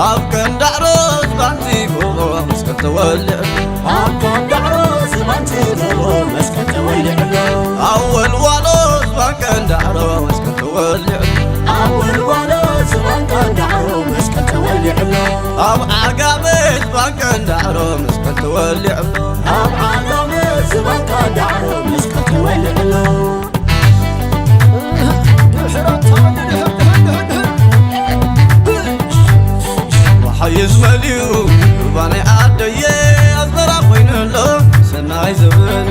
ኣብ ቀንዳዕሮ ዝባን ዝጎቦ መስቀል ተወሊዑ። ኣብ ቀንዳዕሮ ዝባን ዝጎቦ መስቀል ተወሊዑ። ኣብ ወልዋሎ ዝባን ቀንዳዕሮ መስቀል ተወሊዑ። ኣብ ወልዋሎ ዝባን ቀንዳዕሮ መስቀል ተወሊዑ። ኣብ ዓጋመ ዝባን ቀንዳዕሮ መስቀል ተወሊዑ። ኣብ ዓጋመ ዝባን ቀንዳዕሮ መስቀል ተወሊዑ። ወሓይዝ መሊኡ ሩባ ናይ ዓደየ ኣዝመራ ኮይኑ ኣሎ ሰናይ ዘበን።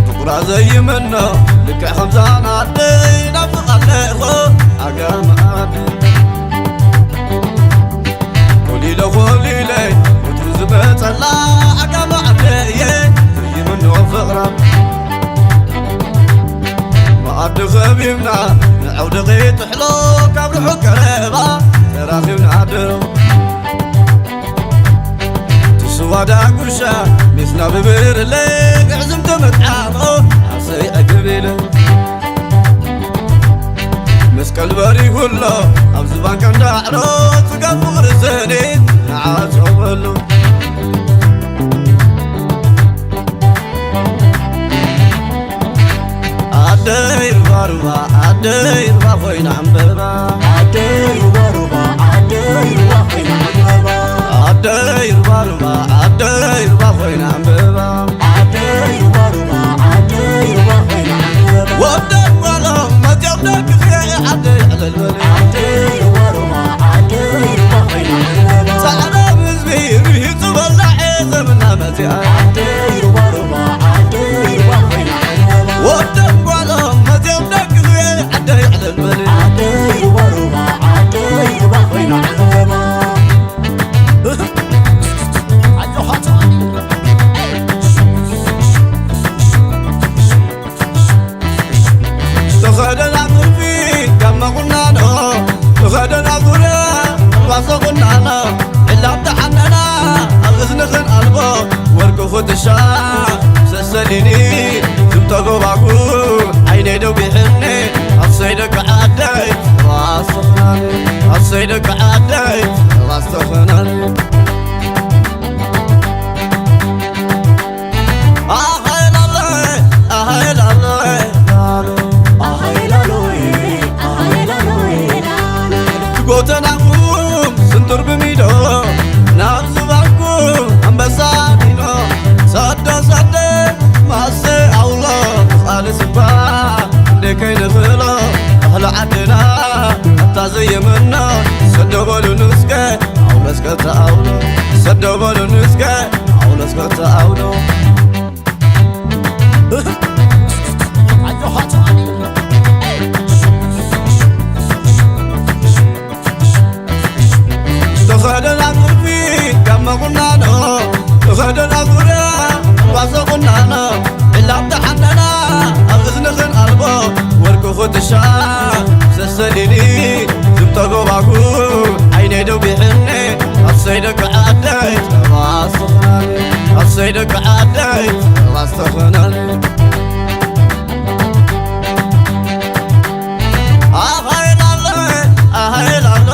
ፍቕራ ዘይምኖ ልክዕ ከምዛ ናደይ ናፍቓ ኣለኹ ዓጋመ ዓደይ። ኮሊለ ኮሊለ ወትሩ ዝመጸላ ዓጋመ ዓደየ ዘይምኖ ፍቕራ። መኣዲ ኸቢብና ንዐውዲ ኸይጥሕሎ ካብ ርሑቕ ቀረባ ተራኺብና ድሮ። ትስዋ ዳጉሻ ሜስና ብብርለ ግዕዝም ተመጥዓሞ ዓሰይ ዕግብ ኢለ። መስቀል በሪሁሎ ኣብ ዝባን ቀንዳዕሮ ጽጋብ ፍቕሪ ዘኔት ንዓጾመሉ። ዓደይ ሩባ ሩባ ዓደይ ሩባ ኮይና ዕምበባ። ዓደይ ሩባ ሩባ ዓደይ ሩባ ኮይና ዕምበባ። ዓደይ ሩባ ሩባ ዓደይ ሩባ ኮይና ዕምበባ። ዓደይ ሩባ ሩባ ዓደይ ሩባ ኮይና ዕምበባ። ወደይ ጓሎም መጽኦም ደቅኺ ዓደይ ዕልል በሊ። ዓደይ ሩባ ሩባ ዓደይ ሩባ ኮይና ዕምበባ። ጻዕዳ ህዝቢ ርሂጹ በላዔ ዘመና መጺኣ። ዓደይ ሩባ ሩባ ዓደይ ሩባ ኮይና ዕምበባ። ወደይ ጓሎም መጽኦም ደቅኺ ዓደይ ዕልል በሊ። ዓደይ ሩባ ሩባ ዓደይ ሩባ ኮይና ዕምበባ። ተኸደና ጥልፊ ጋመ ቁናኖ፣ ተኸደና ዙርያ ኣልባሶ ቁናኖ፣ ዕላም ተሓነና ኣብ እዝንኽን ኣልቦ፣ ወርቂ ኩትሻ ሰሰሊኒ ዝብጦ ጎባጉብ ዓይነይ ደጒሕኒ፣ ኣሰይ ደቂ ዓደይ ሩባ ኣስተኽናኒ፣ ኣሰይ ደቂ ዓደይ ሩባ ኣስተኽናኒ። ጎተናኹም ስንቱር ብሚዶ ናብ ዝባንኩም ኣንበሳ ዲኖ ሰዶ ሰደ ማሰ ኣውሎ ቃልስ እኳ እንደ ከይንኽእሎ ባህሊ ዓድና ኣታ ዘየመኖ ሰዶ በሉ ንስከ ኣውሎ እስከ ተኣውሎ ሰዶ በሉ ንስከ ኣውሎ እስከ ተኣውሎ። ተኸደና ጥልፊ ጋመ ቁናኖ ተኸደና ዙርያ ኣልባሶ ቁናኖ ዕላም ተሓነና ኣብ እዝንኽን ኣልቦ ወርቂ ኩትሻ ሰሰሊኒ ዝብጦ ጎባጉብ ዓይነይ ደጒሕኒ ኣሰይ ደቂ ዓደይ ጸባ ኣስተኽናኒ ኣሰይ ደቂ ዓደይ ጸባ ኣስተኽናኒ። ኣሃይላሎ ኣሃይላሎ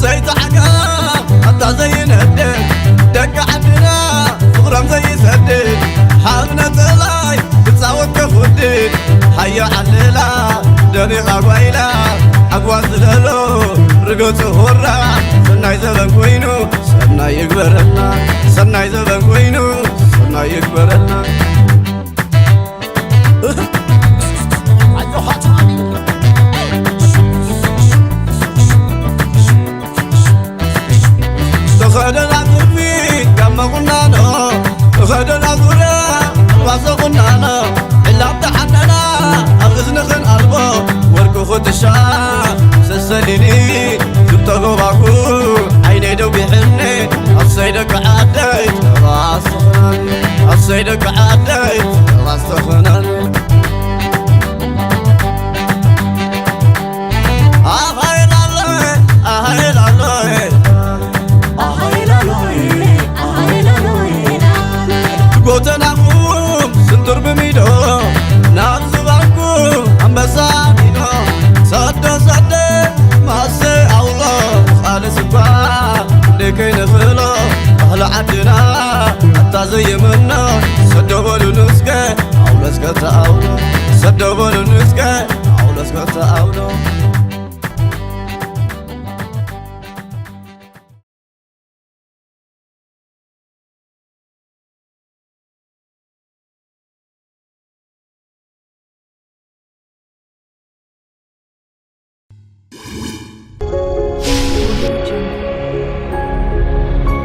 ዘይተዓጋ ኣታ ዘይነድድ ደቂ ዓድና ፍቕሮም ዘይሰድድ ሓብነ ጥላይ ክጻወት ከኹድድ ሓዮ ዓለላ ደሚቓ ጓይላ ዓግዋ ዝለሎ ርገጹ ሆራ ሰናይ ዘበን ኮይኑ ሰናይ ይግበረልና ሰናይ ዘበን ኮይኑ ሰናይ ይግበረልና። ተኸደና ጥልፊ ጋመ ቁናኖ ተኸደና ዙርያ ኣልባሶ ቁናኖ ዕላም ተሓነና ኣብ እዝንኽን ኣልቦ ወርቂ ኩትሻ ሰሰሊኒ ዝብጦ ጎባጉብ ዓይነይ ደጒሕኒ ኣሰይ ደቂ ዓደይ ጸባ ኣስተኽናኒ ኣሰይ ደቂ ዓደይ ጸባ ኣስተኽናኒ። ኣሃይላሎ ኣሃይላሎ ጎተናኹም ስንቱር ብሚዶ ናብ ዝባንኩ ዘይምኖ ሰደበሉ ንስከ ኣውሎ እስከ ተኣውሎ ሰደበሉ ንስከ ኣውሎ እስከ ተኣውሎ